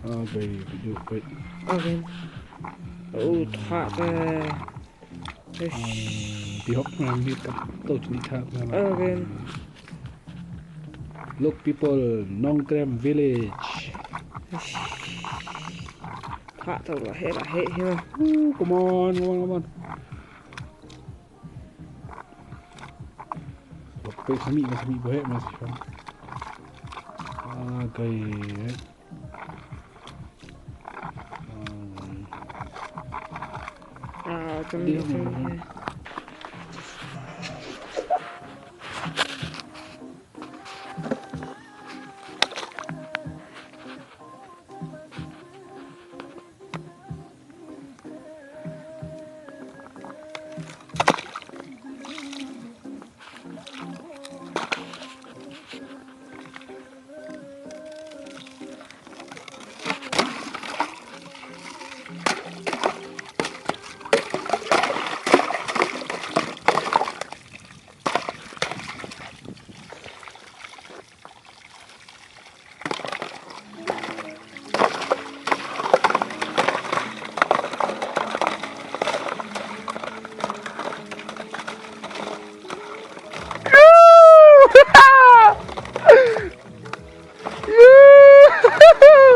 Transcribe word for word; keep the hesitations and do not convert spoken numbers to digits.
Okay, video, wait. Okay. Oh, thah te. Eish. Ti hok na mi kap to chini thah na. Okay. Look, people, Nongkrem village. Eish. Thah to la he la he he. Ooh, come on, come on, come on. Pe sami, sami bo he, mas. Okay. Ah, chami, chami.